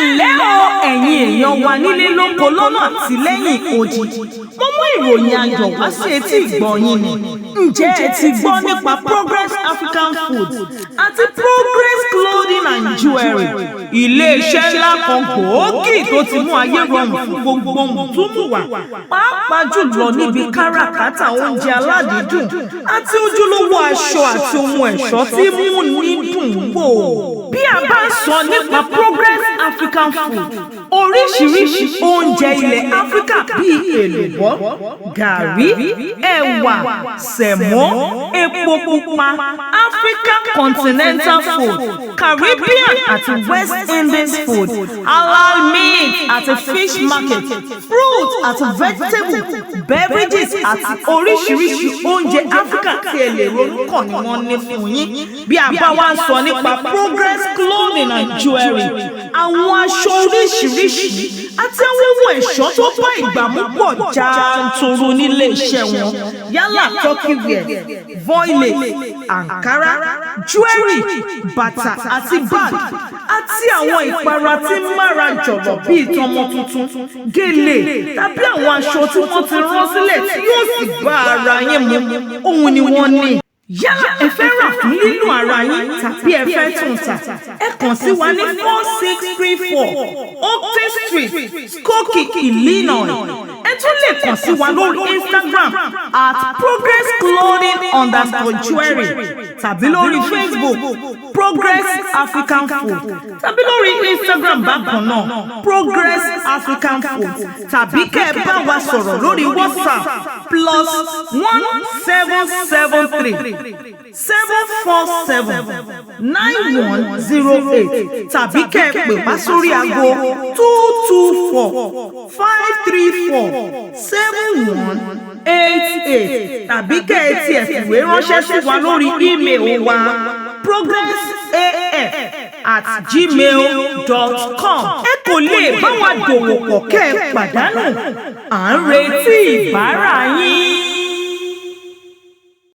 Ǹlẹ́ o, ẹ̀yin èèyàn wa nílé lóko, lọ́nà àti lẹ́yìn odi, mo mú ìròyìn ayọ̀ wá sí etí ìgbọ́ yín ni. Ǹjẹ́ ẹ ti gbọ́ nípa Progress African Foods àti Progress Clothing and Jewelry, iléeṣẹ́ ńlá kan gbòógì tó ti mú ayé rọrùn fún gbogbo mùtúmùwà, pàápàá jùlọ níbi káràkátà oúnjẹ aládìídùn àti ojúlówó aṣọ àti ohun ẹ̀ṣọ́ tí mú ní dùn wò? Bí a bá ń sọ nípa Progress African Food, oríṣiríṣi oúnjẹ ilẹ̀ Áfíríkà bíi èlùbọ́, gàrí, ẹ̀wà, semo, epo pupa, African continental food, Caribbean àti West Indies food, halal meat àti fish market, fruit àti vegetable, beverages àti oríṣiríṣi oúnjẹ Áfíríkà tí ẹ lè ronú kàn ni wọ́n ní fún yín. Bí a bá wá ń sọ nípa Progress Clothing and Jewelry, àwọn aṣọ oríṣiríṣi àti àwọn ohun ẹ̀ṣọ́ tó bá ìgbà mú pọ̀ jàǹtòrò nílé iṣẹ́ wọn. Yálà turkey wear, voile, ankara, jewelry, bàtà àti bag, àti àwọn ìpara tí ń mára jọ̀lọ̀ bíi tọmọ tuntun, gèlè tàbí àwọn aṣọ tí wọ́n ti rán sílẹ̀ tí yóò sì bá ara yín mu, òun ni wọ́n ní. Yálà ẹ fẹ́ rà fún lílò ara yín tàbí ẹ fẹ́ tún tà, ẹ kàn sí wa ní 4634 Oakton Street, Skokie, Illinois. Ẹ tún lè kàn sí wa lórí Instagram @progressclothing_jewelry, tàbí lórí Facebook, Progress African Food, tàbí lórí Instagram bákan náà, Progress African Food, tàbí kẹ́ ẹ bá wa sọ̀rọ̀ lórí WhatsApp, +1 773 747 9108, tàbí kẹ́ ẹ pè wá sórí aago 224-534-7188, tàbí kẹ́ ẹ tiẹ̀ fìwé ránṣẹ́ sí wa lórí email wa, progressaf@gmail.com. Ẹ kò lè bá wa dòwò pọ̀ kẹ́ ẹ pàdánù. À ń retí ìbára yín.